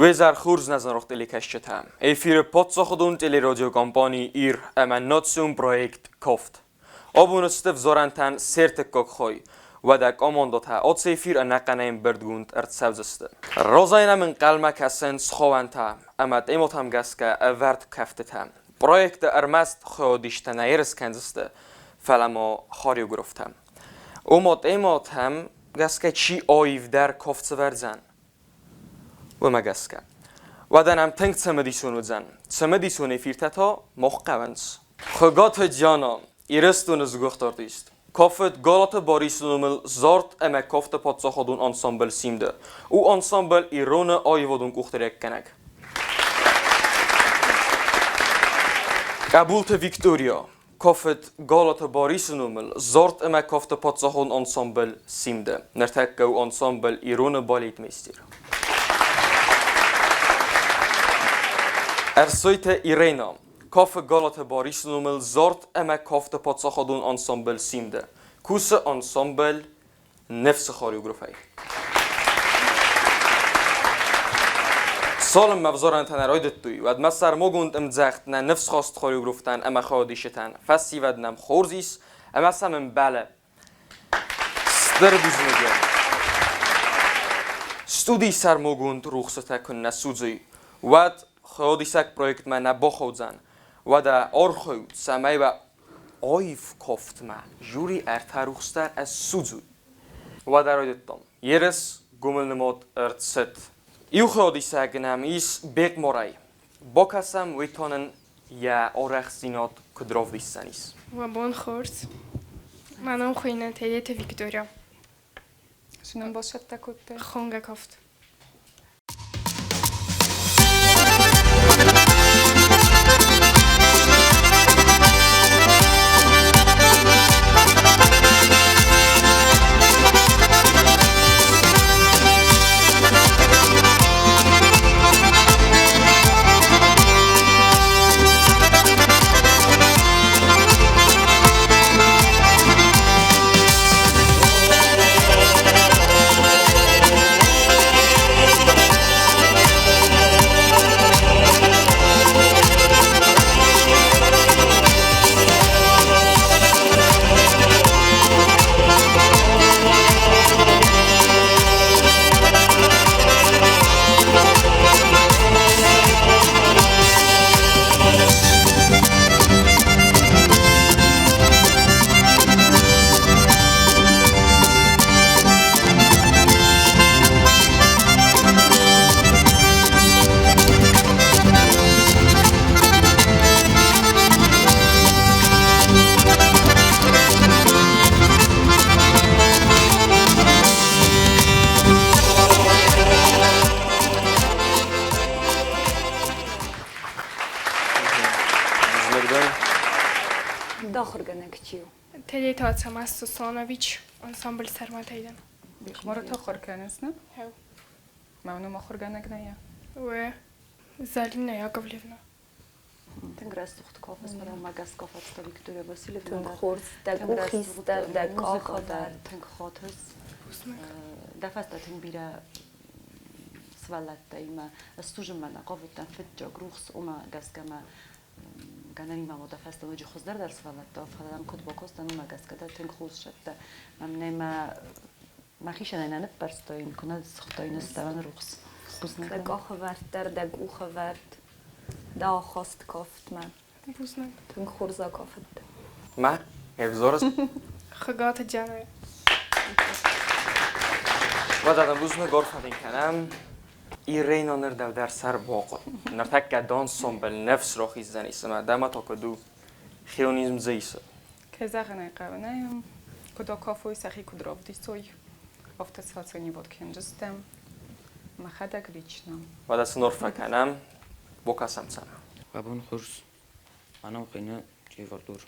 Уе зӕр хорз нӕ зынаргъ телекӕсджытӕ! Эфиры паддзахадон телерадиокомпани «Ир» ӕмӕ национ проект «Кафт». Абоны сты взарӕнтӕн се ртыккаг хай. Уӕдӕ командӕтӕ ацы эфир ӕнӕхъӕнӕй ӕмбырдгонд ӕрцӕудзысты. Разӕй нӕм ӕнхъӕлмӕ кӕсынц хауӕнтӕ ӕмӕ темӕтӕм гӕсгӕ ӕвӕрд кӕфтытӕ. Проекты ӕрмӕст хайадисджытӕ нӕ ерыс кӕндзысты, фӕлӕ ма хореографтӕ. Ома темӕтӕм гӕсгӕ чи аивдӕр кафт сӕвӕрдзӕн, Уымӕ гӕсгӕ. Уӕдӕ нӕм тынг цымыдисон уыдзӕн. Цымыдисон эфиртӕ та мах хъӕуынц. Хуыгаты Диана, Ирыстоны сгуыхт артист. Кафыд Галаты Барисы номыл зард ӕмӕ кафты паддзахадон ансамбль «Симд-ы». У ансамбль Ироны аивадон къухдариуӕггӕнӕг. Къӕбулты Виктория, кафыд Галаты Барисы номыл зард ӕмӕ кафты паддзахон ансамбль «Симд-ы». Ныртӕккӕ у ансамбль Ироны балетмейстер. Ӕрсойты Ирена, кафы Галаты Барисы номыл зард ӕмӕ кафты паддзахадон ансамбль «Симд-ы». Кусы ансамбль Ныфсы хореографӕй. Цалынмӕ ӕвзарӕнтӕ нӕ райдыдтой, уӕдмӕ сӕрмагонд ӕмдзӕгъд нӕ ныфсхаст хореографтӕн ӕмӕ хайадисджытӕн фӕсивӕд нӕм хорз ис ӕмӕ сӕм ӕмбӕлы стыр бузныг. Студийы сӕрмагонд рухсытӕ куыннӕ судзой, уӕд хайадисӕг проектмӕ нӕ бахаудзӕн. Уӕдӕ архайут, цӕмӕй уӕ Аив кофтмӕ жюри ӕртӕ рухсдӕр ӕз судзуй. Уӕд райдыдтон. Ерыс гуымылнымад ӕрцыд. Иу хайадисӕг нӕм ис Бекъморӕй. Бакӕсӕм, уый та нын йӕ арӕхстдзинад куыд равдисдзӕнис. Уӕ бон хорз. Мӕ ном хуыйны Тедеты Виктория. Цы нын бацӕттӕ кодтай? Хонгӕ кафт. Дохуыргӕнӕг чи у? Тедеты Ацӕмӕз Сосланович, ансамбль Сӕрмӕтӕй дӕн. Бихъмары ахуыр кӕныс, нӕ? Мӕ ном ахуыргӕнӕг нӕ я? Уе, Залина Яковлевна. Тынг рӕсугъд кафыс, мӕ гӕсгӕ фӕцыдта Виктория Васильевна. Тынг хорз, дӕ къух иста, дӕ къахавӕрд. Тынг хотыс. Дӕ фӕстӕ тынг бирӕ сывӕллӕттӕимӕ стужынмӕ нӕ хъавыдтӕн фыццаг рухс, уымӕ гӕсгӕ мӕ гӕнӕнимӕ ма дӕ фӕстӕ ноджы хуыздӕр дӕр сывӕллӕттӕ, фӕлӕ дӕм куыд бакодтан, уымӕ гӕсгӕ дӕ тынг хорз сӕттӕ. Мӕм нӕ мӕ мӕхицӕн ӕй нӕ ныппӕрстой, куы нӕ сыгътой нӕ стӕвӕн рухс. Дӕ къахавӕрд дӕр, дӕ къухавӕрд, дӕ ахаст кафтмӕ. Бузныг. Тынг хорз акафыдтӕ. Мӕ ӕвзорыс? Хыгаты Дианӕ. Уӕдӕ дын бузныг арфӕ дын кӕнӕм. Ирена ныр дӕу дӕр сӕр бахъуыд. Ныртӕккӕ дансомбыл ныфс рахиздзӕни, цымӕ дӕ ма та куыд у? Хионизм дзы исы. Кӕй зӕгъын ӕй хъӕуы, нӕ куыд акафой, сӕхи куыд равдисой, афтӕ сӕ оценивать кӕндзыстӕм. Мӕхӕдӕг лично. Уӕдӕ сын арфӕ кӕнӕм, бакӕсӕм цӕмӕ. Абон хорз. Анау хъины чъевардур.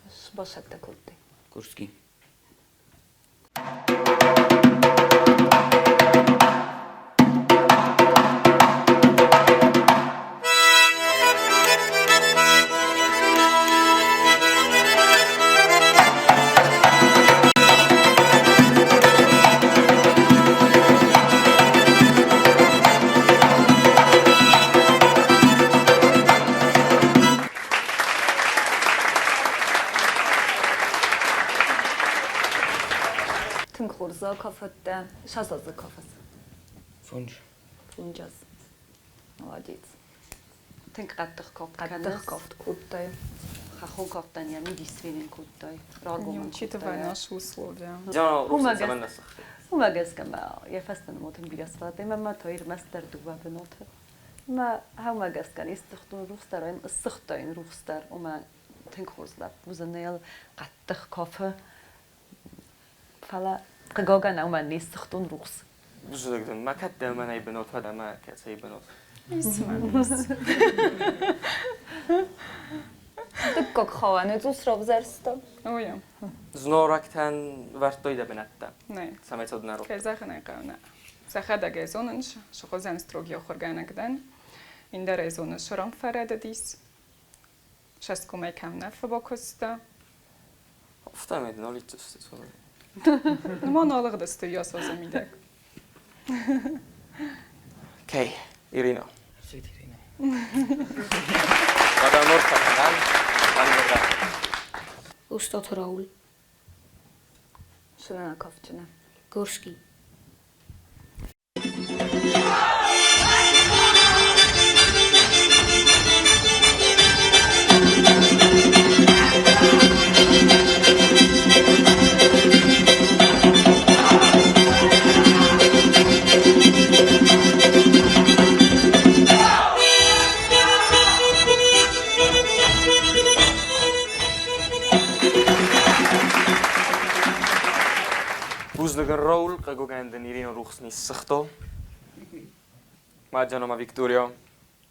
Сбасӕттӕ кодтай. Курский. Тынг хорз акафыдтӕ. 20 азы кафыс? Фондз. 5 аз. Молодец. Тынг хъӕддых кафт кӕныс. Хъӕддых кафт кодтай. Хӕххон кафтӕн йӕ мидис фенын кодтай, раргом ын Учитывая кодтай. наши условия. Уымӕ гӕсгӕ, уымӕ гӕсгӕ мӕ йӕ фӕстӕ нымӕтын бирӕ сфӕлладӕй, мӕ мӕ та ӕрмӕстдӕр дыууӕ бынаты. Мӕ уымӕ гӕсгӕ не ссыгътон рухс дӕр, ссыгътаин рухс дӕр, ома тынг хорз лӕппу дзы хъӕддых кафы. Фӕлӕ, хъыгагӕн, уымӕн не ссыгътон рухс. Бузныг дын, ма кӕд дӕ мӕнӕй бынат уӕд ӕмӕ кӕцӕй бынат? Ис мӕм, ис. Дыккаг хауӕны цъус равзӕрста. Ой, Знорӕгтӕн вӕрдтой дӕ бынӕттӕ, нӕ. цӕмӕй цӕуд народ. Кӕй зӕгъын ӕй хъӕуы, нӕ. Сӕхӕдӕг ӕй зонынц, сыхуызӕн строгий ахуыргӕнӕг дӕн. Ӕндӕр ӕй зоны сырам фӕрӕдыдис. Шасткомӕй кӕм нӕ фӕбакуыста. Афтӕмӕй дын алидздзысты цуаны. Ныман алыгъдысты йӕ мидӕг. Окей, Ирина. Свет Ирина. Мадам Норкатанан, Ангерда. Устат Раул. Шынына кафджыны. Горский. Бузныг ын Раул, хъыгагӕн дын Ирина рухс ниссыгъта. Маджанoma Виктория,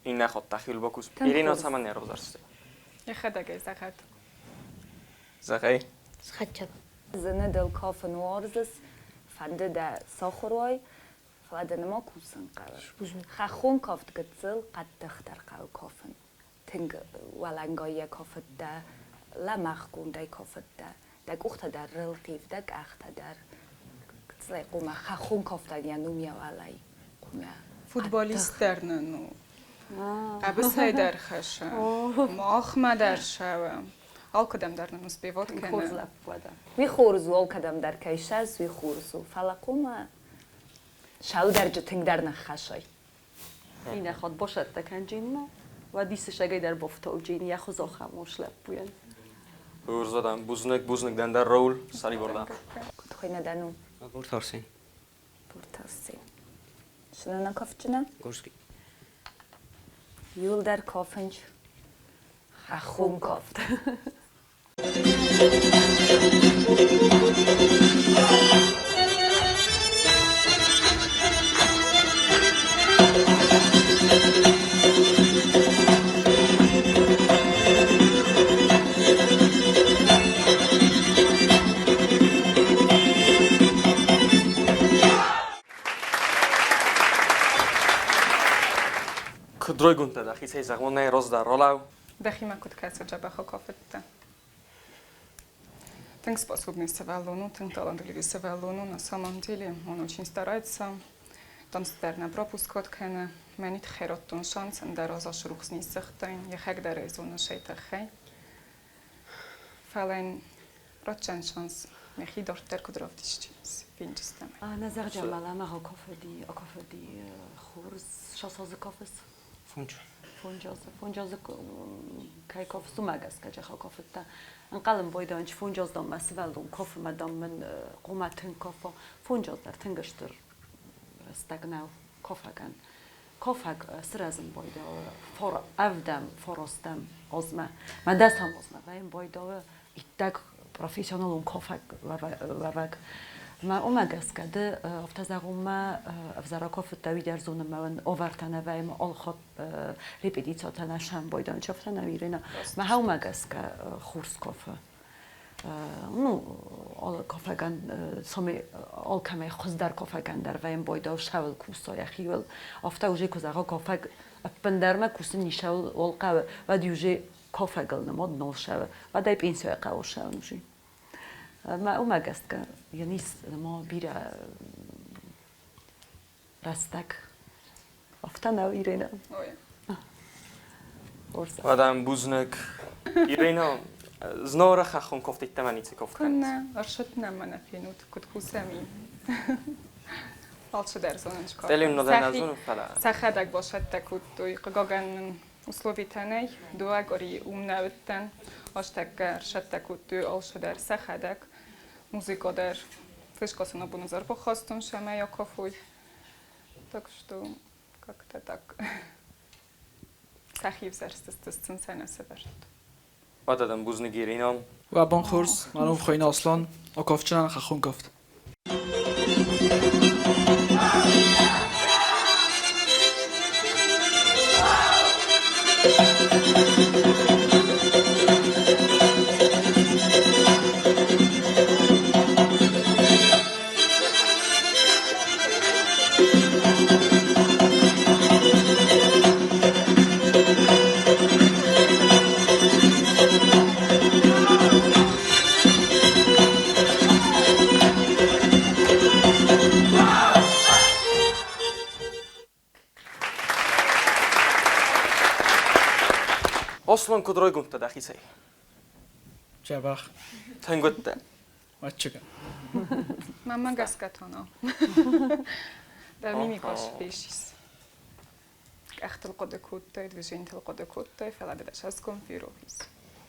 иннӕ хатт дӕхиуыл бакус. Ирина цӕмӕн не равзӕрстай? Йӕхӕдӕг ӕй зӕгъӕд. Зӕгъай. Схӕццӕ. Зыны дыл кафын уарзыс, фӕнды дӕ сахуыр уай, фӕлӕ дын ма кусын хъӕуы. Хӕххон кафт гыццыл хъӕддыхдӕр хъӕуы кафын. Тынг уӕлӕнгайӕ кафыдтӕ, лӕмӕгъгондӕй кафыдтӕ. Дӕ къухтӕ дӕр рылхъив, дӕ къӕхтӕ дӕр. Гыццылӕй хъуамӕ хӕххон кафтӕн йӕ ном йӕ уӕлӕй хъуамӕ. Футболист дӕр нын у. Хъӕбысӕй дӕр хӕссы. Махмӕ дӕр сӕуы. Алкӕдӕм дӕр нын успевот Тынг хорз кӕны. лӕппу уӕдӕ. Уый хорз у, алкӕдӕм дӕр кӕй сӕс, уый хорз у. Фӕлӕ хъуамӕ саударджы тынгдӕр ныххӕсай. Иннӕ хатт басӕттӕ кӕн Джинмӕ, уӕд исысӕгӕй дӕр бафтау Джин йӕ хуызахӕм урс лӕппуйӕн. Хорз адӕм, бузныг, бузныг дӕн дӕр Раул, сӕрибар дӕ. Куыд хуыйны дӕ ном? Буртарсен. Буртарсен. Шынына кафджыны? Горский. Иуылдӕр кафынч. Хӕххон кафт. Куыд райгонд дӕ дӕхицӕй, зӕгъон нӕ раздӕр ралӕу. Дӕхимӕ куыд кӕсы дзӕбӕх акафыдтӕ? Тынг способный сывӕллон у, тынг талантливый сывӕллон у. На самом деле он очень старается. Танц дӕр нӕ пропускат кӕны. Мӕн тыххӕй радтон шанс, ӕндӕр аз асы рухс ниссыгътаин, йӕхӕг дӕр ӕй зоны сӕй тыххӕй. Фӕлӕ йын ратдзӕн шанс, мӕхи дарддӕр куыд равдисдзӕнис, фенджыстӕм. Нӕ зӕгъджа мӕлӕмӕ акафыди, акафыди хорз 60 азы кафыс. Фондз. 5 азы, 5 азы кӕй кафыс, уымӕ гӕсгӕ джах акафыдтӕ. Ӕнхъӕлын байдайын, 5 аз дам мӕ сывӕллон кафы, мӕ дам мын хъуамӕ тынг кафа. 5 аз дӕр тынг стыр рӕстӕг нӕу кафӕгӕн. Кафӕг сырӕзын байдауы фор ӕвдӕм, фарастӕм азмӕ. Мӕ дӕсӕм азмӕ вӕййын байдауы иттӕг профессионалон кафӕг уӕвӕг. Мӕ уымӕ гӕсгӕ ды афтӕ зӕгъон мӕ ӕвзӕр акафыдтӕ уый дӕр зонын мӕ уын овӕртӕ нӕ вӕййы, мӕ алхатт репетицитӕ нӕ сӕмбайдан, чи афтӕ нӕ Ирина. Мӕ уымӕ гӕсгӕ хорз кафы. Ну, кафӕгӕн, цӕмӕй алкӕмӕй хуыздӕр кафӕгӕн дӕр вӕййын байдау сӕуыл куса йӕхиуыл. Афтӕ уже куы зӕгъа кафӕг ӕппындӕр мӕ кусын ницӕуыл уал хъӕуы, уӕд уже кафӕгыл нымад нал сӕуы, уӕд ӕй пенсияйы хъӕуы сӕуын уже. Мӕ уымӕ гӕсгӕ йын ис ма бирӕ рӕстӕг. Афтӕ нӕу, Ирина? Ой. Хорз. Мадам, бузныг. Ирина, Знауыры хӕххон кофт йеддӕмӕ ницы кофт кӕнынц. Куыннӕ, ӕрсыд нӕм мӕнӕ фенут, куыд кусӕм и. Алцыдӕр зонын скодтам. Телеуынынадӕй нӕ зонын, фӕлӕ. Сӕхӕдӕг басӕттӕ кодтой. Хъыгагӕн нын условитӕ нӕй. Дыууӕ къуыри уым нӕ уыдтӕн. Азтӕккӕ ӕрсӕттӕ кодтой алцыдӕр сӕхӕдӕг. Музыкӕ дӕр. Фишка сын абон ӕз ӕрбахастон сӕмӕ акафой. Так что как-то так. Сӕхи взӕрстысты сын сӕ нӕ сӕвӕрдтой. Уӕдӕ дын бузныг, Ирина. Уӕ бон хорз, мӕ ном хуыйны Аслан, акафджынӕн хӕххон кафт. Аслан, куыд райгонд дӕ дӕхицӕй? Дзӕбӕх. Тынг уыдтӕ? Ӕвӕццӕгӕн. Мӕнмӕ гӕсгӕ та нӕу. Дӕ мимикӕ сфесис. Къӕхтыл хъуыды кодтай, движенитыл хъуыды кодтай, фӕлӕ дӕ цӕсгом ферох ис.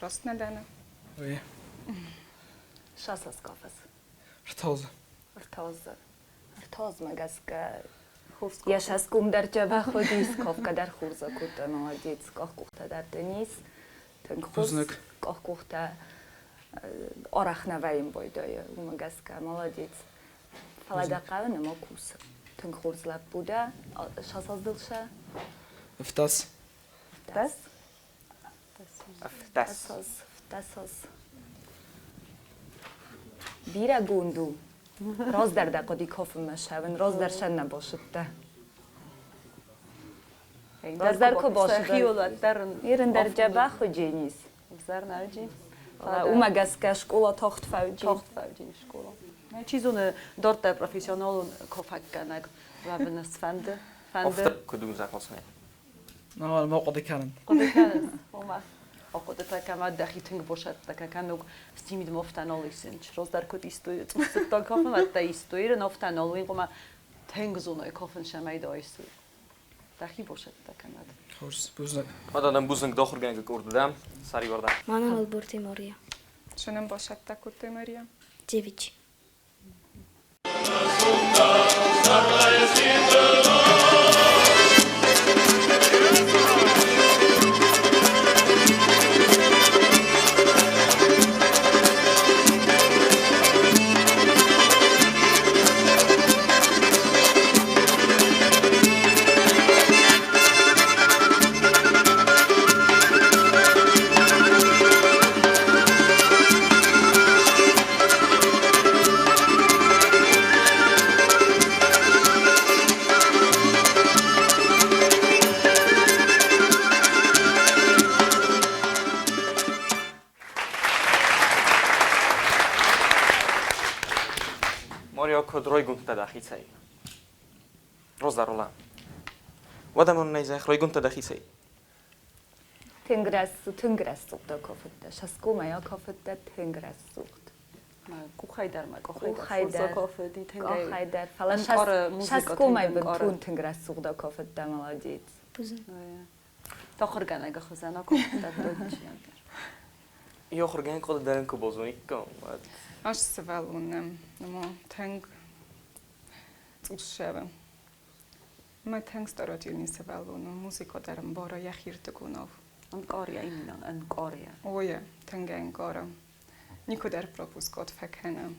Раст нӕ дӕ, нӕ? Ой. Шасас кафыс? Ӕртӕдзы. Ӕртӕдзы. Ӕртӕдзмӕ гӕсгӕ йӕ цӕсгом дӕр дзӕбӕх уыдис, кафгӕ дӕр хорз акодта, молодец, къахкъухтӕ дӕр дын ис, тынг хорз къахкъухтӕ арӕх нӕ вӕййын байдайы, уымӕ гӕсгӕ молодец. Фӕлӕ дӕ хъӕуы нӕма кусы. Тынг хорз лӕппу дӕ, сасаздыл сӕ? Ӕфтас. Ӕфтас? Ӕфтас. Ӕфтас. Бирӕгонд у. Раздӕр дӕ хъуыди кафынмӕ ссӕуын, раздӕр сӕ нӕ басыдтӕ. Раздӕр куы басыдтӕ. Ирын дӕр дзӕбӕх уыдженис. Уымӕ гӕсгӕ скъола тагъд фӕуджи. Тагъд фӕуджи скъола. Чи зоны, дарддӕр профессионалон кафӕггӕнӕг уӕвын сфӕнды. Фӕнды. Куыд у зӕгъосмӕ? Ма хъуыды кӕнын. Хъуыды кӕнын. Ома, ахъуыдытӕ кӕмӕ дӕхи тынг босӕттӕ кӕнуг стимид мофтанол исынч. Раздӕр куыд истой, цъусдзыдтон кафын, ӕддӕ истой, ирын офтанол уин къума тынг зоной кафын сӕмӕй да истой. Дӕхи босӕттӕ кӕнӕд. Хорз, бузныг. Уӕдӕ дӕм бузныг дохуыргӕнӕгы къорды дӕм. Сӕрибар дӕ. Мӕ ном Ӕлборты Мария. Цы нын басӕттӕ кодтой, Мария? Девять. Мария, куыд райгонд дӕ дӕхицӕй? Раздӕр Ола. Уӕдӕ мын нӕй зӕхх, райгонд дӕ дӕхицӕй? Тынг рӕсугъд, тынг рӕсугъд акафыдтӕ. Саскомӕй акафыдтӕ тынг рӕсугъд. Къухӕй дӕр ма къухӕй Къухӕй дӕр. Къухӕй дӕр. Фӕлӕ саскомӕй бынтон тынг рӕсугъд акафыдтӕ, молодец. Ахуыргӕнӕгы хуызӕн акафыдтӕ точно. Ахуыргӕнӕг хъуыды дӕр ын куы базониккам, уӕд. Ӕз сывӕллон нӕм, тынг цъус сӕвы. Мӕ тынг старательный сывӕллон у, музыкӕ дӕр ӕмбары йӕхирдыгонау. Ӕнкъарйа именно, ӕнкъарйа. Ой, тынг ӕнкъары. Никуы дӕр пропускот фӕкӕны.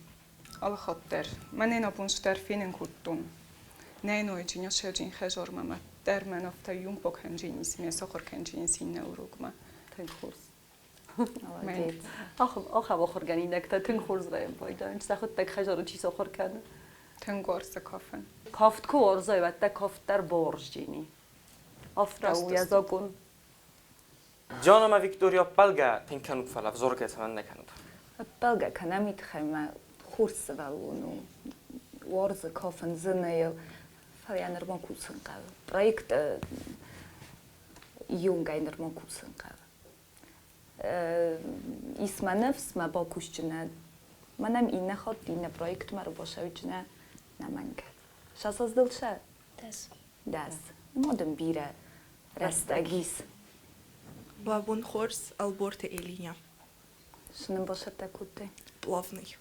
Алыхатт дӕр. Мӕнӕн абон дӕр фенын кодтон. Нӕ ноджы нӕ хӕзормӕ мӕ дӕр мӕн афтӕ юмпо кӕнджинис, ме сахуыр кӕнджинис иннӕ урокмӕ. Тынг хорз. Молодец. Ахӕм ахуыргӕнинӕгтӕ тынг хорз райын байдайынц. Сӕхуыдтӕг хӕзары чи сахуыр кӕны. Тынг уарзы кафын. Кафт куы уарзай, уӕд дӕ кафт дӕр бауарзджени. Афтӕ у йӕ закъон. Диана ӕмӕ Виктория ӕппӕлгӕ тынг кӕнут, фӕлӕ ӕвзаргӕ цӕмӕннӕ кӕнут? Ӕппӕлгӕ кӕнӕм уый тыххӕй мӕ хорз сывӕллон у. Уарзы кафын, зыны йыл. Фӕлӕ йӕ нырма кусын хъӕуы. Проект иунгӕй нырма кусын хъӕуы. Ис мӕ ныфс, мӕ бакусджынӕ. Мӕнӕм иннӕ хатт иннӕ проектмӕ ӕрбацӕуджынӕ нӕмӕнг. Сасаздыл сӕ? Дӕс. Дӕс. Ма дын бирӕ рӕстӕг ис. Уӕ бон хорз, Ӕлборты Элинӕ. Цы нын бацӕттӕ кодтай? Плавный.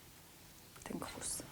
Тынг хорз.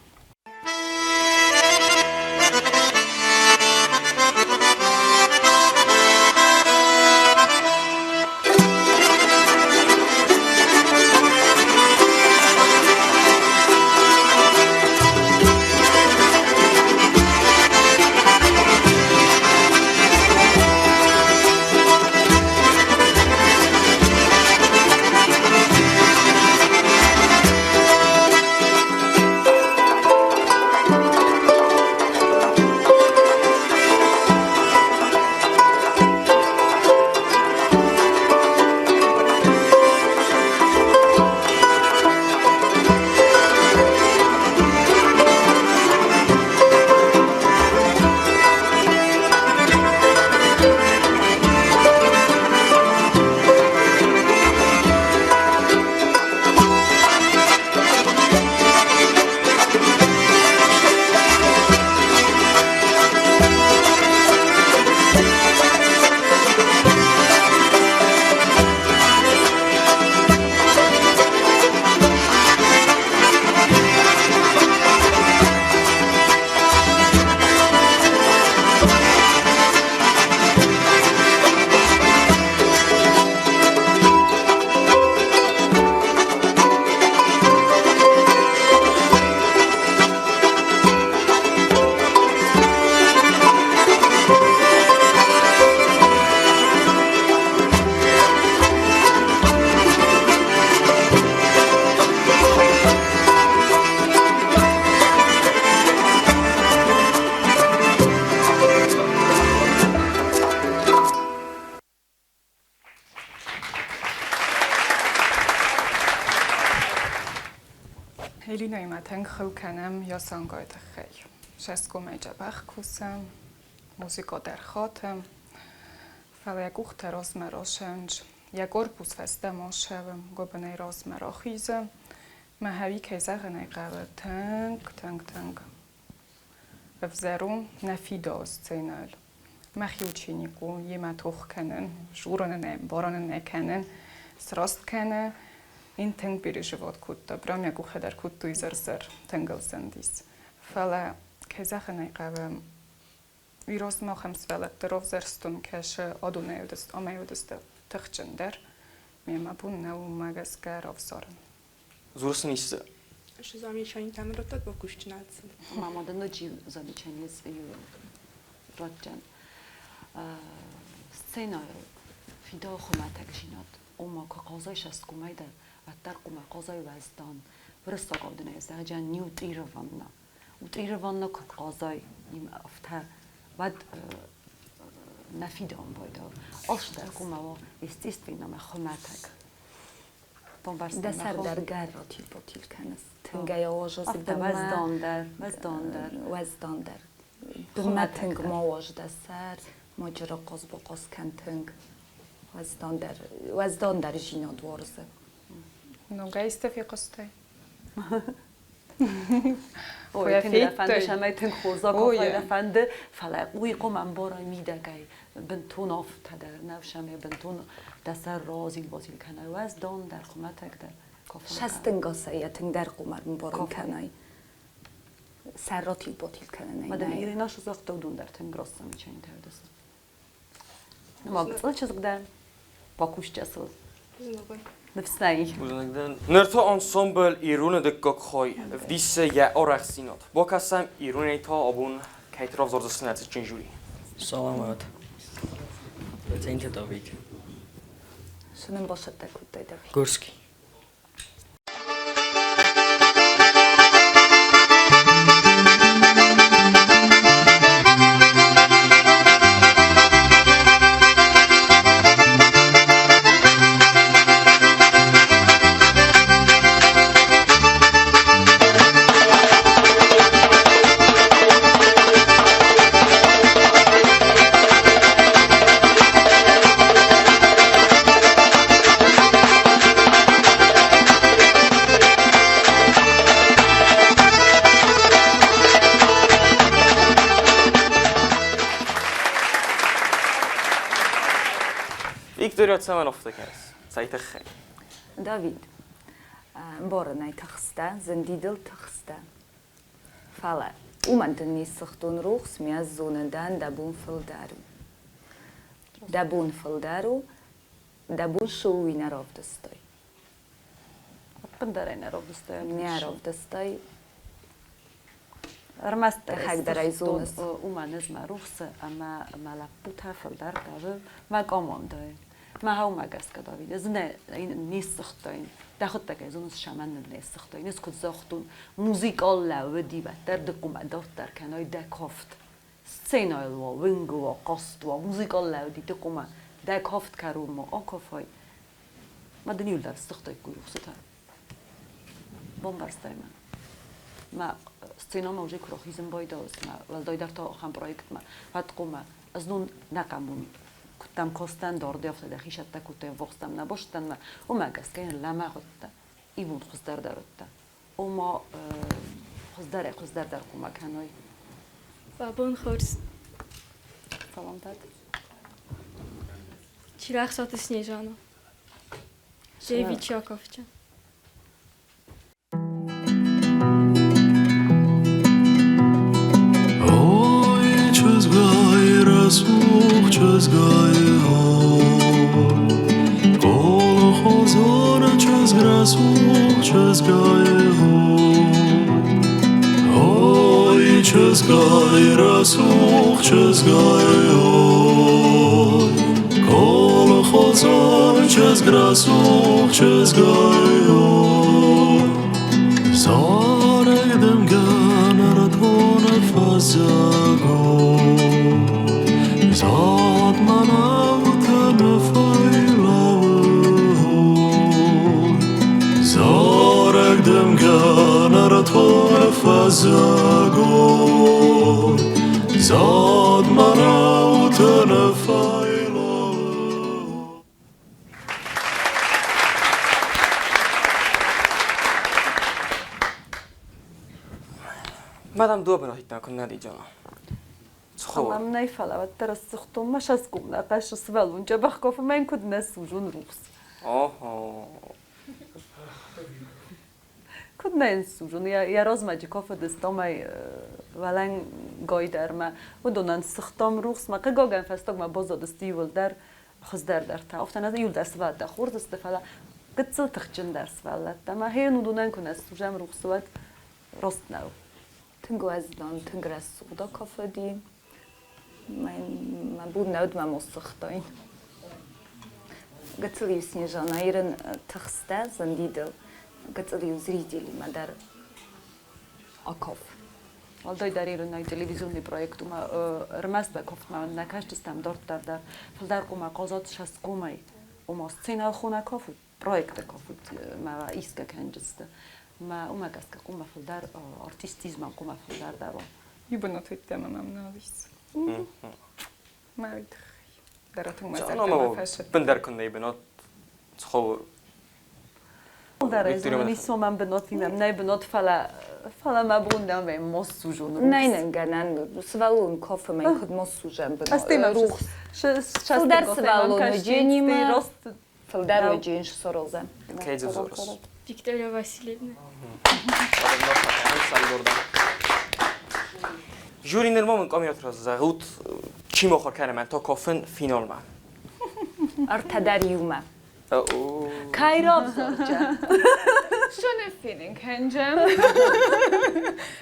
Элинӕимӕ тынг хыл кӕнӕм йӕ цонгӕй тыххӕй. Сӕсгомӕй дзӕбӕх кусӕм, музыкӕ дӕр хатӕм, фӕлӕ йӕ къухтӕ размӕ расӕнж, йӕ корпус фӕстӕмӕ ссӕуы, гуыбынӕй размӕ рахизы. Мӕ хӕуи, кӕй зӕгъын ӕй хъӕуы, тынг, тынг, тынг ӕвзӕр у, нӕ фидауы сценӕйыл. Мӕхи ученик у, йемӕ тох кӕнын, журын ын ӕй, ӕмбарын ын ӕй кӕнын, сраст кӕны. Ин тынг переживать кодта, прям йӕ къухӕй дӕр кодтой зӕр-зӕр, тынг ыл цӕндис. Фӕлӕ, кӕй зӕгъын ӕй хъӕуы, уый размӕ ахӕм сывӕллӕтты равзӕрстон кӕсы адонӕй амӕй уыдысты тыхджындӕр. Мемӕ бон нӕу уымӕ гӕсгӕ равзарын. Дзурыс ын исты? Замечание радтат бакусджынад. Мама да ноджы замечание радтӕн. Сценӕйыл фидауы хуымӕтӕгдзинад, ома куы хъазай сӕсгомӕй дӕр, уӕддӕр хъуамӕ хъазай уӕздан. Уырыссагау дын ӕй зӕгъджан не утрированно. Утрированно куы хъазай им афтӕ, уӕд нӕ фидауын байдауы. Алцыдӕр хъуамӕ уа естественно ӕмӕ хуымӕтӕг. Дӕ сӕр дӕр гӕрротил-ботил кӕныс. Тынгӕй ауазыс уӕздандӕр, уӕздандӕр. Уӕздандӕр. Бынмӕ тынг ма уаз дӕ сӕр, ма джырахъаз-бахъаз кӕн тынг. Уӕздандӕр, уӕздандӕр зинад уарзы. Ногӕй исты фехъуыстай? Ой, тынг дӕ фӕнды, цӕмӕй тынг хорз акафай дӕ фӕнды, фӕлӕ уый хъуамӕ ӕмбарай мидӕгӕй бынтон афтӕ дӕр нӕ фсӕмӕй бынтон дӕ сӕр разил-базил кӕнай уӕздан дӕр, хуымӕтӕг дӕр. Сӕстынгасӕй йӕ тынгдӕр хъуамӕ ӕмбарын кӕнай. Сӕр ратил-батил кӕнынӕй. Мадам Ирина загъта, уыдон дӕр тынг раст замечание уыдысты. Ма гыццыл чызг дӕ, бакусджа сыл. Ныфс нӕй. Ныр та ансамбль Ироны дыккаг хай вдисы йӕ арӕхстдзинад. Бакӕсӕм иронӕй та абон кӕй равзардзысты нӕ цытджын жюри. Саламат. Доценты Давид. Цы нын бацӕттӕ кодтай, Давид? Горский. Виктория, цӕмӕн афтӕ кӕныс? Цӕй тыххӕй? Давид, ӕмбарын ӕй тыхстӕ, зынди дыл тыхстӕ. Фӕлӕ уымӕн дын не ссыгътон рухс, ме ӕз зонын дӕн, дӕ бон фылдӕр у. Дӕ бон фылдӕр у, дӕ бон цы у, уый нӕ равдыстай. Ӕппындӕр ӕй нӕ равдыстай. Нӕ равдыстай. Ӕрмӕстдӕр Дӕхӕдӕг ӕй зоныс. Уымӕн ӕз мӕ рухсы ӕмӕ мӕ лӕппутӕ фылдӕр хъавы мӕ командӕйы. Мӕ хъӕумӕ гӕсгӕ, Давид, ӕз не ссыгътаин. Дӕхуыдтӕг ӕй зоныс, цӕмӕн нын не ссыгътаин. Ӕз куыд загътон, музыкал лӕууыди, уӕддӕр ды хъуамӕ дарддӕр кӕнай дӕ кафт. Сценӕйыл уа, уынгы уа, хъазт уа, музыкал лӕууыди, ды хъуамӕ дӕ кафт кӕронмӕ акафай. Мӕ дын иуылдӕр ссыгътаиккой рухсытӕ. Бамбӕрстай мӕ? Мӕ сценӕмӕ уже куы рахизын байдайыс, мӕ уӕлдайдӕр та ахӕм проектмӕ, уӕд хъуамӕ ӕз нун нӕ къамун куыдтӕм костӕн дардӕй, афтӕ дӕхи сӕттӕ кодтай ӕввахстӕм нӕ бастӕнмӕ, уымӕ гӕсгӕ йын лӕмӕгъ уыдтӕ, ивунд хуыздӕр дӕр уыдтӕ. Ома хуыздӕрӕй хуыздӕр дӕр хъуамӕ кӕной. Бабон хорз. Саламтат. Чилӕхсаты Снежана. David Yakovcha. Ой, чызгай, рӕсугъд чызгай, ой, Колхозон чызг, рӕсугъд чызгай, ой, Ой, чызгай, рӕсугъд чызгай, ой, Колхозон чызг, рӕсугъд чызгай, ой, Зарӕг дымгӕ нӕртон фӕззӕгон, Зад мӕнӕутӕ нӕ фӕйлауы. Зарӕг дымгӕ нӕртон фӕззӕгон, Зад мӕнӕутӕ нӕ фӕйлауы. Мадам дуабанахитна куннадиджана. Цхо. Ам нӕй, фӕлӕ уӕддӕр ссыгътон мӕ сӕсгом нӕ хъӕсы сывӕллон дзӕбӕх кафы, мӕн куыд нӕ сужон рухс. Охо. Куыд нӕ йын сужон, йӕ размӕ чи кафыдыстам ӕй уӕлӕнгай дӕр мӕ уыдонӕн ссыгътам рухс, мӕ хъыгагӕн фӕстагмӕ баззадысты иууылдӕр хуыздӕр дӕр та. Афтӕ нӕ иууылдӕр сывӕллӕттӕ хорз сты, фӕлӕ гыццыл тыхджындӕр сывӕллӕттӕ. Мӕ хейын уыдонӕн куы нӕ сужӕм рухс, уӕд раст нӕу. Тынг уӕздан, тынг рӕсугъд акафыди. Мӕ бон нӕ уыд мӕ моссыгътаин. Гыццыл-иу Снежана ирын тыхстӕ зындидыл, гыццыл-иу зрителимӕ дӕр акаф. Уӕлдайдӕр ирынӕй телевизионный проект уымӕ ӕрмӕст бакофтмӕ нӕ кастыстӕм дарддӕр дӕр. Фылдӕр хъуамӕ хъазат сӕсгомӕй. Ома сценӕйыл хонӕ кафут, проекты кафут мӕ исгӕ кӕнджысты. Мӕ уымӕ гӕсгӕ хъуамӕ фылдӕр артистизмӕн хъуамӕ фылдӕр дӕр уа. Иу бынат уыдтӕ мӕм нал ис. Мӕ уый тыххӕй дӕр тынг мӕ Зӕгъӕм, зӕрдӕмӕ фӕсыд. Бындӕр куыннӕ бынат цхо. Фылдӕр Виктория зонын исомӕн бынат имӕм нӕй бынат, фӕлӕ мӕ бон нӕу мӕ моссужон рухс. Нӕй нын гӕнӕн сывӕллон кафы мӕн куыд моссужӕн бынат. Астемӕ рухс. Фылдӕр сывӕллон уыдженимӕ, фылдӕр уыджен соролзӕн. Кӕй дзы взорыс? Виктория Васильевна. Жюри нырма мын къамиот раззӕгъут, чи мохор кӕны мӕн та кафын финалмӕ. Ӕртӕ дӕр иумӕ. Кӕй равзарджа? Шоны feeling кӕнджем.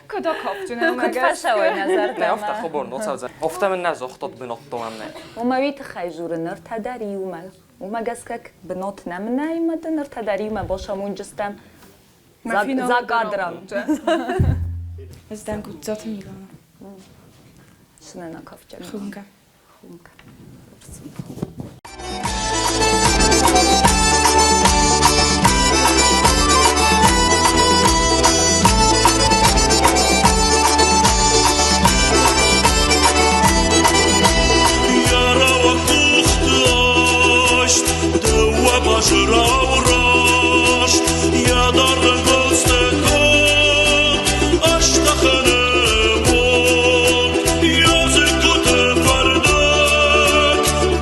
Куыд акафджынӕн мӕ Куыд фӕсӕуай нӕ Нӕ, зӕрдӕмӕ? афтӕ хабар ноцӕудзӕн. Афтӕ мын нӕ загътат бынаттон ӕм нӕ. Уымӕ уый тыххӕй журы ӕртӕ дӕр иумӕ. Уымӕ гӕсгӕ бынат нӕм нӕй ӕмӕ дын ӕртӕ дӕр иумӕ басамонджыстӕм. За кадром. Ӕз дӕн Гудзаты Милана. Шынына кафджан. Хунга. Хунга.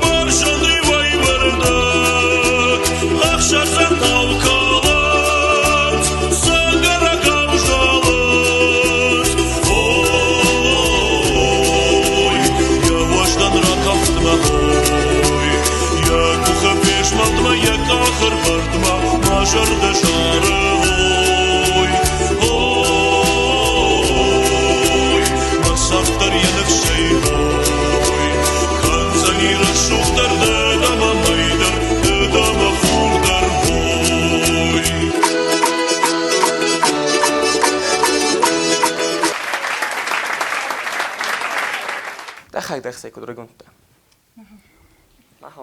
Бӕрзонд зӕрдӕ зары, ой, ой, мӕ цард дӕр йӕ ныфсӕй, ой, кӕндзӕни рӕсугъддӕр ды ӕмӕ мӕй дӕр, ды ӕмӕ хур дӕр, ой. Дӕхӕдӕг дӕхцӕй куд рагондтӕ? Аха.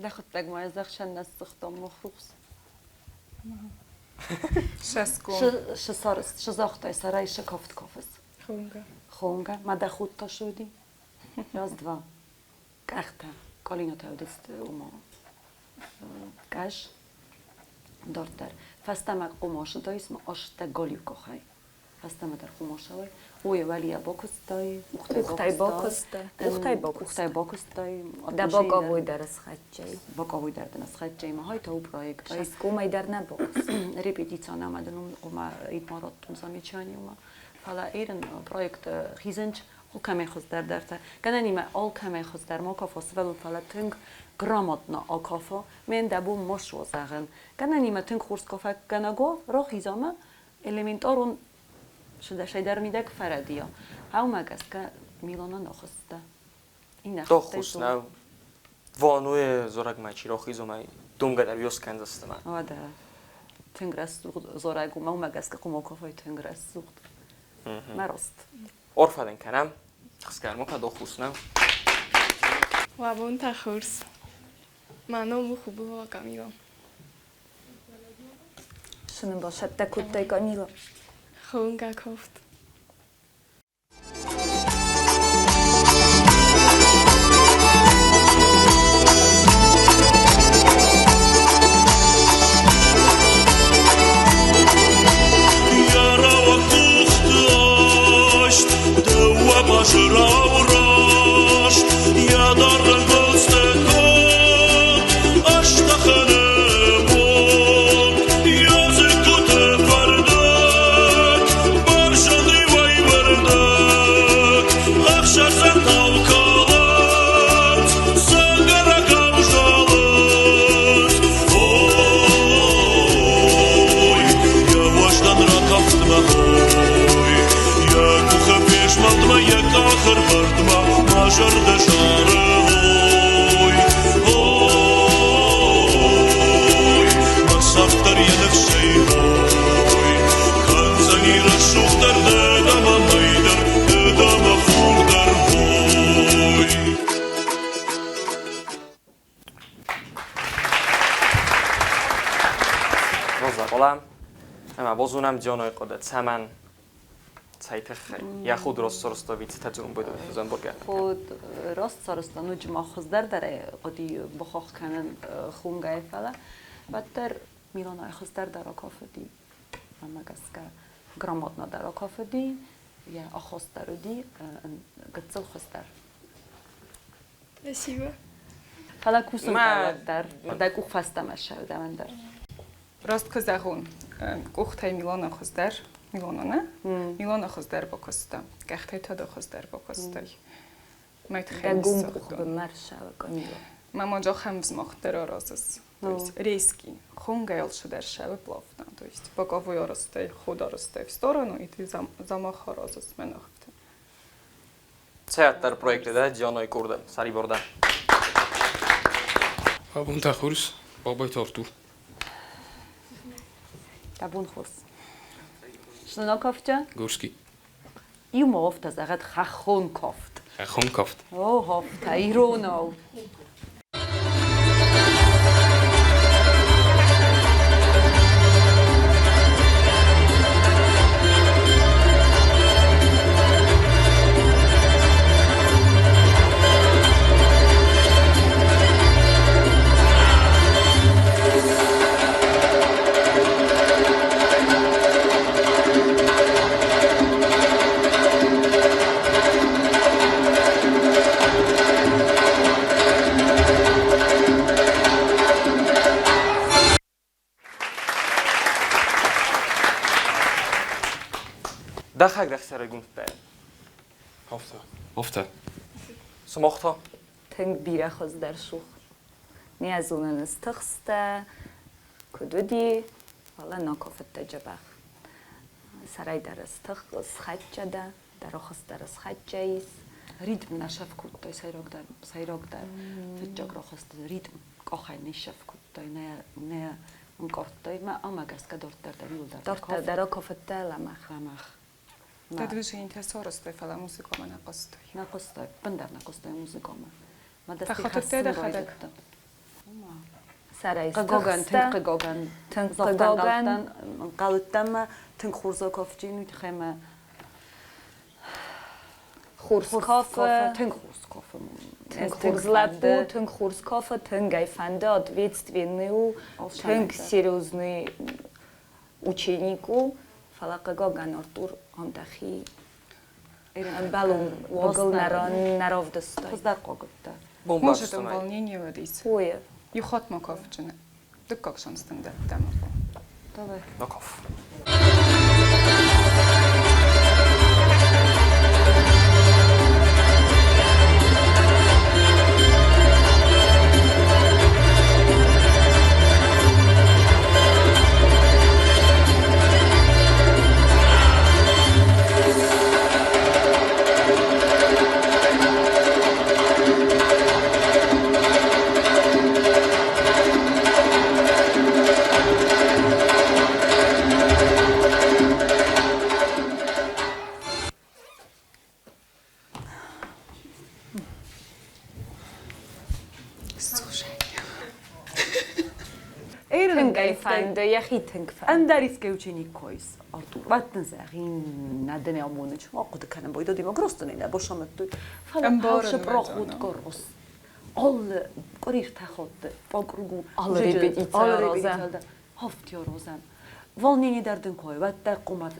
Дӕхуыдтӕг ма ӕз ӕхсӕн нӕ ссыгътон мох рухс. Шеском. Шы загътай сарай шы кафт кафыс. Хонга. Хонга. Ма дӕ худ та шуди. Раз, два. Къӕхтӕ. Къалинатӕ уыдысты уымӕ. Къӕс. Дарддӕр. Фӕстӕмӕ хъуымасы дайс ма астӕ галиу къахӕй. Фӕстӕмӕ дӕр хъуымасауӕй. Ой, уӕлийӕ бакуыстай, Къухтӕй бакуыстай. Къухтӕй бакуыстай. Къухтӕй бакуыстай. Да боковой дӕр схӕццӕй. Боковой дӕр дын схӕццӕй. Ма хай тау проект. Шескомӕй дӕр нӕ бакуыстай. Репетиция нам адын ома итмараттун замечание ума. Фӕлӕ ирын проект хизынч алкӕмӕй хуыздӕр дӕртӕ. Гӕнӕнимӕ алкӕмӕй хуыздӕр ма кафо сывӕллон, фӕлӕ тынг грамотно акафо. Мен дӕ бон ма суа зӕгъын. Гӕнӕнимӕ тынг хорз кафӕг гӕнӕго рахизамӕ элементарон шыдӕсӕй дӕр мидӕг фӕрӕдийа. Аумӕ гӕсгӕ Милана нахуыста. Иннӕ Дохус нау. Вон уе зораг ма чи рохизомай думга дӕр ёс кӕндзӕстӕмӕ. Уӕдӕ тынг рӕсугъд зораг у, мӕумӕ гӕсгӕ хъуымокофой тынг рӕсугъд. Мӕ рост. Орфаден кӕнӕм. Хсгӕрмока дохус нау. Уӕ бонтӕ хорз. Мӕ ном у Хубулова Камила. Шынын басӕттӕ кодтай, Камила? Хонгӕ кафт. Йӕ рӕуӕг къухты айст, дыууӕ базырау раст, йӕ даргъ ӕнгуылдзты конд, ӕстӕхыны бон, йӕ дзыккуты фӕрдыг, бӕрзонд риуӕй уырдыг, ӕхсӕрдзӕнтау калынц, дзӕнгӕрӕгау зӕлынц. Ой, йӕ уӕздан ракафтмӕ, ой, йӕ къухы фезмӕлдмӕ, йӕ къахы рбардмӕ мӕ зӕрдӕ зары, ой, ой, мӕ цард дӕр йӕ ныфсӕй, ой, кӕндзӕни рӕсугъддӕр ды ӕмӕ мӕй дӕр, ды ӕмӕ хур дӕр, ой. Роза ӕмӕ бозунӕм дзёной къода цӕмӕн цӕй тыххӕй йӕ худ ростсорстови цытӕ дзурын зӕнбургӕ. Худ ростсорсто нуджы ма хуыздӕр дӕр хъуыди бахох кӕнын хунгӕй, фӕлӕ уӕддӕр Миланай хуыздӕр дӕр акафыди. Мӕнмӕ гӕсгӕ грамотно дӕр акафыди, йӕ аххос дӕр уыди гыццыл хуыздӕр. Спасибо. Фӕлӕ кусын уӕддӕр дӕ къух фӕстӕмӕ ссӕудӕмӕн дӕр. Раст куы зӕгъон, къухтӕй Милана хуыздӕр, Милана нӕ? Милана хуыздӕр бакуыста, къӕхтӕй та дӕ хуыздӕр бакуыстай. Мӕ тыххӕй Дӕ гом ницы къух загътон. бынмӕ рсӕуы, Камила. Мама джохӕм взмах дӕр аразыс. То есть резкий. Хонга ялшы дӕр плавно. То есть боковой арастай, ход арастай в сторону, и ты замах аразыс мӕнахты. Цӕттӕр проекты да дзёной курда, сариборда. Уӕ бонтӕ хорз, Бабайты Артур. Дӕ бон хорз. Шнына кафтӕ? Горский. Иумӕ офтӕ зӕгъӕд хӕххон кафт. Хӕххон кафт. О, хофтӕ, иронау. Дӕхӕг дӕхсӕры гунтта. Хофтӕ. Хофтӕ. Сымохта. Тынг бирӕ хуыздӕр сух. Не зонын, стыхстӕ, Куыд уыди, фӕлӕ нӕ куывдтӕ дзӕбӕх. Сӕрӕй дӕр схӕццӕ дӕ, дӕ рохс дӕр схӕццӕ ис. Ритм нӕ сӕф кодтой сӕйрагдӕр, сӕйрагдӕр фыццаг рохсты ритм къохӕй не сӕф кодтой, нӕ нӕ ӕнкъардтой мӕ ӕмӕ гӕсгӕ дарддӕр дӕр иуылдӕр Дарддӕр дӕр куывдтӕ лӕмӕгъ. Лӕмӕгъ. Дӕ движениетӕ сарӕзтой, фӕлӕ музыкамӕ нӕ хъуыстой. Нӕ хъуыстой, ӕппындӕр нӕ хъуыстой музыкамӕ. Мӕ Фӕхатыдтӕ дӕхӕдӕг? Сӕрӕй Хъыгагӕн, тынг хъыгагӕн. Тынг хъыгагӕн. Ӕнхъӕлдтӕн мӕ тынг хорз акафджын, уый тыххӕй мӕ Хорз кафы. Тынг хорз кафы. Тынг хорз лӕппу, тынг хорз кафы, тынг ӕй фӕнды, ответственный у, тынг серьезный ученик у, фӕлӕ хъыгагӕн Артур ам дӕхи ӕмбӕлон уагыл нӕ равдыстай. Хуыздӕр хъуагуыдтӕ. Может, ам волнение уыдис. Ой. Иу хатт ма кафджын. Дыккаг шанс дын дӕттӕм. Давай. Накаф. Слушай. Тынг ӕй фӕнды, йӕхи тынг фӕнды. Ӕндӕр искӕй ученик койс, Артур. Ваттын зӕгъин, нӕ дын амоны, ахъуыды кӕнын байдыдтой, гростын нӕ босамыдтой. Фӕлӕ Ӕмбарын проход горос. Alle къуыриртӕ хатты, округу. Alle репетиция роза. Хафтия роза. Волнение дӕр дын кой, ватта къума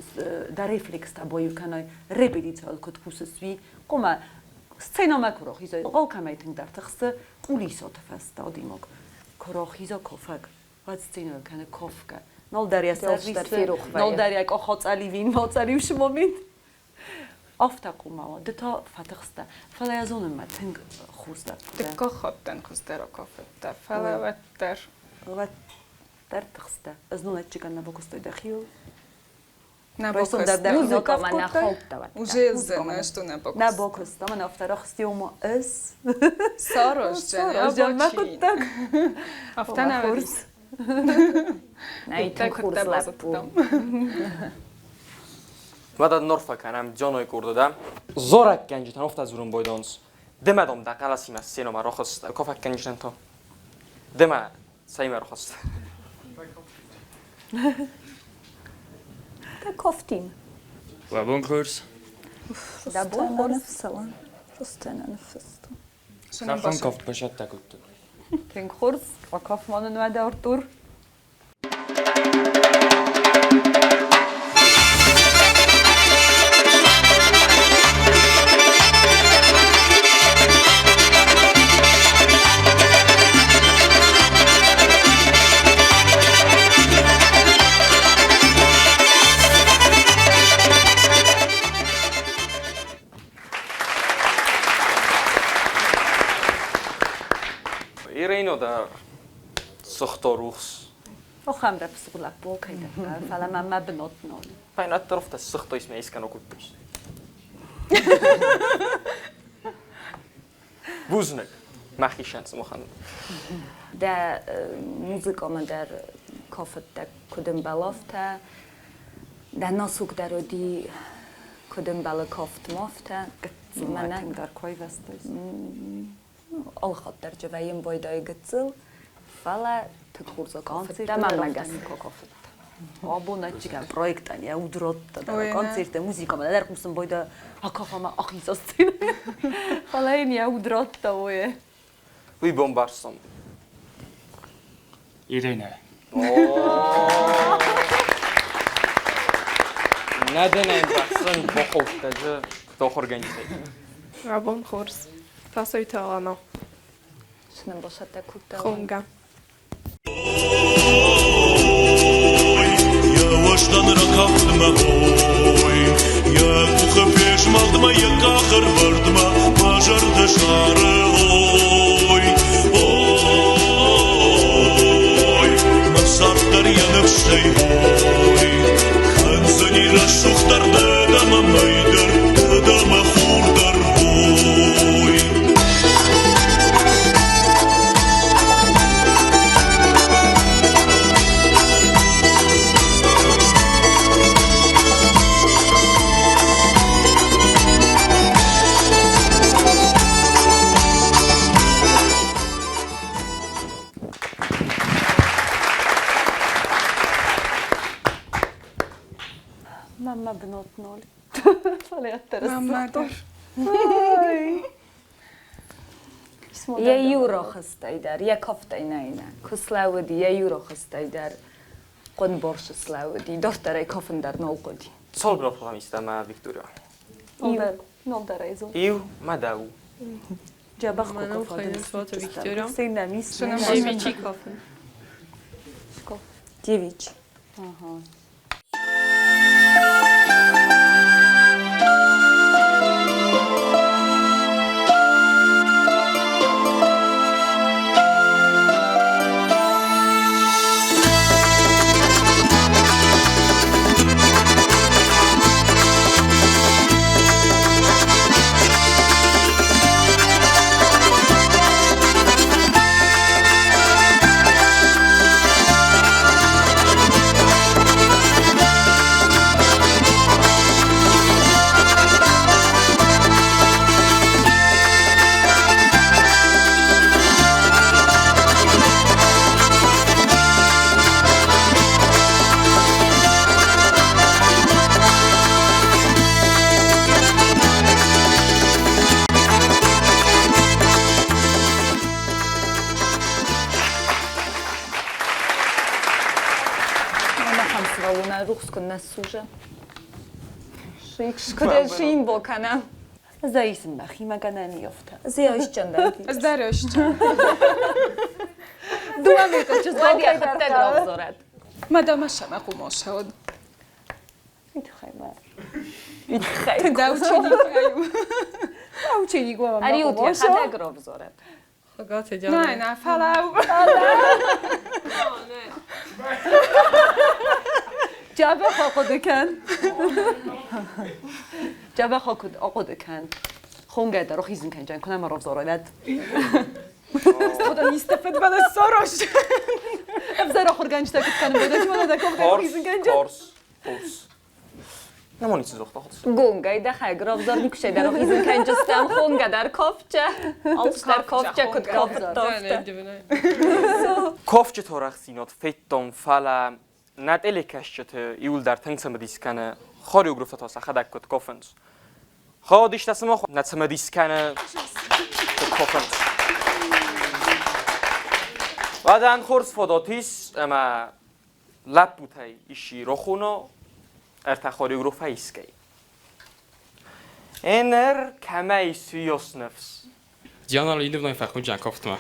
да рефлекс та бою кӕнай репетиция куыд кусыс уи, къума сценамӕ куы рахизай, алкӕмӕй тынгдӕр тыхсы къулисоты фӕстӕ адӕймаг. Куы рахиза кафӕг, уӕд сценӕйыл кӕны кафгӕ. Нал дӕр йӕ сӕр рисы, нал дӕр йӕ къах ацъӕли мацъӕли момент. Афтӕ къума уа, ды та фӕтыхстӕ. Фӕлӕ йӕ зонын мӕ тынг хорз лӕппу дӕ. Дыккаг хаттӕн хуыздӕр акафыдтӕ, фӕлӕ уӕддӕр. Уӕддӕр тыхстӕ. Ӕз нолӕдчикӕн нӕ бакуыстой дӕхиуыл. Нӕ Райсом дӕр бакуыста. дӕхи Музыкамӕ нӕ накаф кодтай? хаудта уӕддӕр. Уже зӕнӕ, что нӕ Нӕ бакуыста. бакуыста, мӕн афтӕ рахызти, ома ӕз. Сарӕзджӕн, Сарӕзджӕн мӕ абочи. хъуыддаг. Афтӕ нӕ Хорз. уыдис. Нӕй, Иттӕг тынг хорз куыдтӕ лӕппу. базыдтам. Уӕдӕ норфа кӕнӕм Джоной курдыда. Зарӕггӕнджытӕн афтӕ дзурын байдонц. Ды мӕ дам дӕ хъӕлӕсимӕ сценӕмӕ рахызт, кафӕггӕнджытӕн та. Ды мӕ цӕимӕ рахызт? Дӕ кафтимӕ. Уӕ бон хорз. Дӕ бон хорз. Рустена ныффыста. Хӕххон кафт башаттӕ кодтой. Тынг хорз. Акаф ма нын уӕдӕ, Артур. Ирено дӕр сыгъта рухс. Охӕм рӕпсугъд лӕппу кӕйдӕр, фӕлӕ мӕ мӕ бынат нал. Фӕйнӕддӕр афтӕ ссыгъта ис мӕ искӕн окуттис. Бузныг, мӕхицӕн сымахӕн. Дӕ музыкамӕ дӕр кафыдтӕ куыд ӕмбӕлы, афтӕ. Дӕ насук дӕр уыди куыд ӕмбӕлы кафтмӕ, афтӕ. Гыццыл ма тынгдӕр куы айвӕзтай. Алхатт дӕр вӕййын байдайы гыццыл, фӕлӕ тынг хорз акафыдтӕ мӕнмӕ гӕсгӕ. Акафыдтӕ. Абон ӕччигӕн проектӕн йӕ уд радта дӕр Ой, нӕ. концерттӕ, музыкамӕ дӕр хъусын байда акафа ӕмӕ ахиза сценӕйӕ. Фӕлӕ йын йӕ уд радта, ой. Уый бомбарстон. Иренӕ. Нӕ дын ӕмбӕхсын бахъуыддаджы ахуыргӕнджытӕй. Абон хорз. Тасойты Алана. Цы нын бацӕттӕ кодта? Хонгӕ. Ой, йӕ уӕздан ракафтмӕ, ой, йӕ къухы фезмӕлдмӕ, йӕ къахы рвӕрдмӕ мӕ зӕрдӕ зары, ой, ой, мӕ цард. Мамӕ дӕр. Йӕ иу рохыстӕй дӕр, йӕ кафтӕй нӕ нӕ. Куы слӕууыди, йӕ иу рохыстӕй дӕр хъуынборсы слӕууыди. Дарддӕр ӕй кафын дӕр нал хъуыди. Цал программиста ма Виктория? Иу. Нол дӕр ӕй зон. Иу ма дӕу. Джабах Мӕ ном хуыйны Суаты Виктория. Девичий кафын. Девичий. Ага. Ахӕм сывӕллонӕн рухс куыннӕ ссуза. Куыд шиинбо кӕна. Заисын мӕхимӕ гӕнӕн ёфтӕ. Зиайсджын дӕн. Ӕз дӕр ӕсджын. Дыууӕ метры чызг Уӕд йӕхӕдӕг равзарӕд. Мадама сӕмӕ хъумосӕуд. Итхай ма. Итхай. Да ученик аю. Да ученик ма. Ӕриут йӕхӕдӕг равзарӕд. Хуыгаты Диана. Нӕ, нӕ, фӕлӕ Джабах ахъуыды кӕн. Джабах ахъуыды кӕн. Хонгӕ дӕр охизын кӕнджан, куы нӕма равзарай, уӕд. Oder нисте фӕдбӕлӕ сорос. Ӕвзӕр ахуыргӕнджытӕ куыд кӕнын байдайынц, мӕнӕ дӕ кофтӕ охизын кӕнджан. Хорз, хорз. Нӕ ницы загъта хорз. Гонгӕй дӕхӕг равзар никуы дӕр охизын кӕнджыстӕм хонгӕ дӕр кофча. Алч дӕр кофча куыд кофтта. Кофчы торӕхдзинад федтон, фӕлӕ нӕ телекӕсджыты иуылдӕр тынг цымыдис кӕны хореографтӕ та сӕхӕдӕг куыд кофынц. Хаодистӕ сымах нӕ цымыдис кӕны куыд кофынц. Уӕдӕн хорз фадат ис ӕмӕ лӕппутӕй исчи рохоно ӕртӕ хореографӕй искӕй. Энер кӕмӕй суйос ныфс? Диана Леонидовнайы фӕхуынджан кофтмӕ.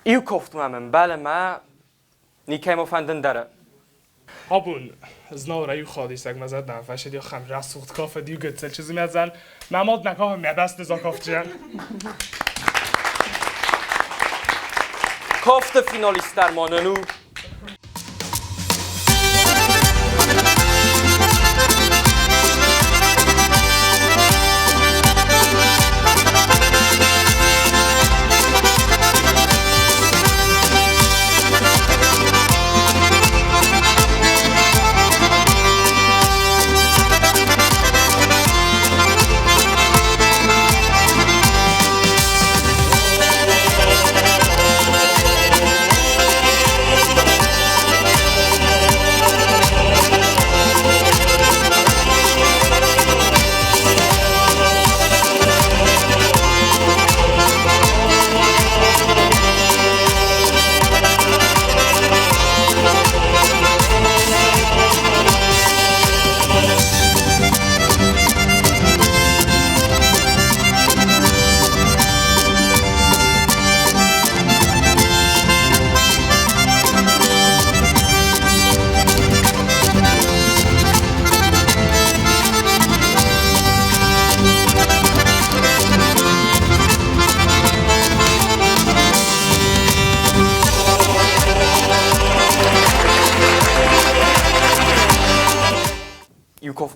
Иу кофтмӕ мын бӕлӕмӕ никӕй фӕндын дӕр. Абон Знаура иу хадисӕг мӕ зӕрдӕм фӕсид, ахӕм рӕсугъд кафыд иу гыццыл чызджы мӕдзӕн. Мӕ мад нӕ кафы мӕ бӕсты закафджын. Кафты финалисттӕ ма нын у.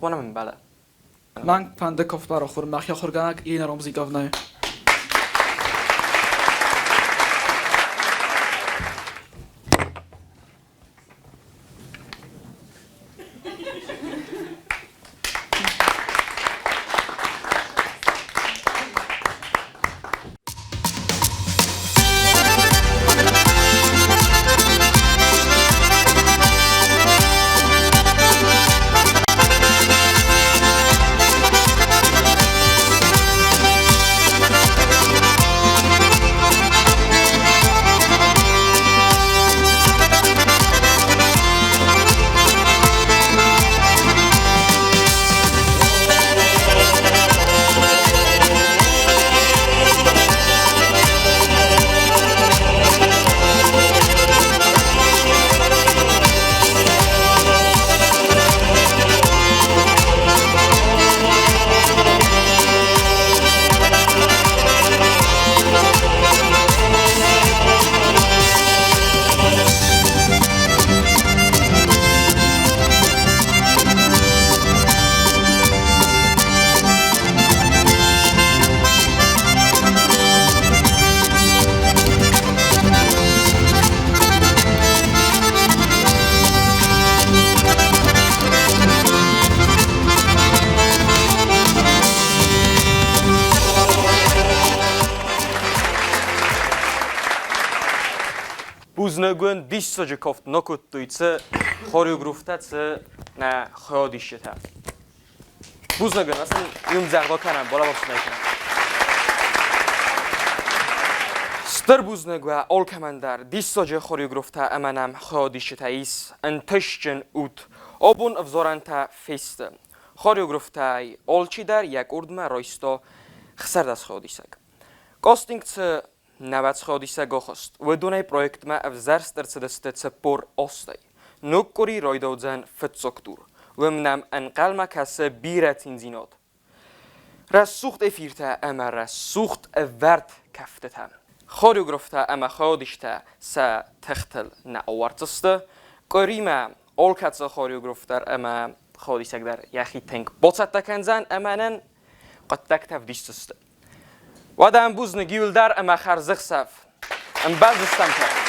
Кафт ма нӕм ӕмбӕлы. Мӕн фӕнды кафт барахуыр мӕхи ахуыргӕнӕг Ирина Ромзиковнайы. Бузныг уын, диссаджы кафт накодтой цы хореографтӕ, цы нӕ хайадисджытӕ. Бузныг уын, ацы иумдзӕгъд акӕнӕм, балӕвар кӕнӕм. Стыр бузныг уӕ алкӕмӕн дӕр, диссаджы хореографтӕ ӕмӕ нӕм хайадисджытӕ ис, ӕнтыстджын ут. Абон ӕвзарӕнтӕ фесты. Хореографтӕй алчидӕр йӕ къордмӕ райста 16 хайадисӕг. Кастинг цы нӕвӕцхӕдисӕг ахызт, уыдонӕй проектмӕ ӕвзӕрст ӕрцыдысты 48-ӕй. Ног къуыри райдаудзӕн фыццаг тур. Уым нӕм ӕнхъӕлмӕ кӕсы бирӕ циндзинад. Рӕсугъд эфиртӕ ӕмӕ рӕсугъд ӕвӕрд кӕфтытӕ. Хореографтӕ ӕмӕ хайадисджытӕ сӕ тыхтыл нӕ ауӕрддзысты. Къуыримӕ алкӕцы хореограф дӕр ӕмӕ хайадисӕг дӕр йӕхи тынг бацӕттӕ кӕндзӕн ӕмӕ нын хъуыддӕгтӕ вдисдзысты. Уӕдӕ ӕмбузныг иуылдӕр ӕмӕ хӕрзӕхсӕв. Ӕмбӕлдзыстӕм та.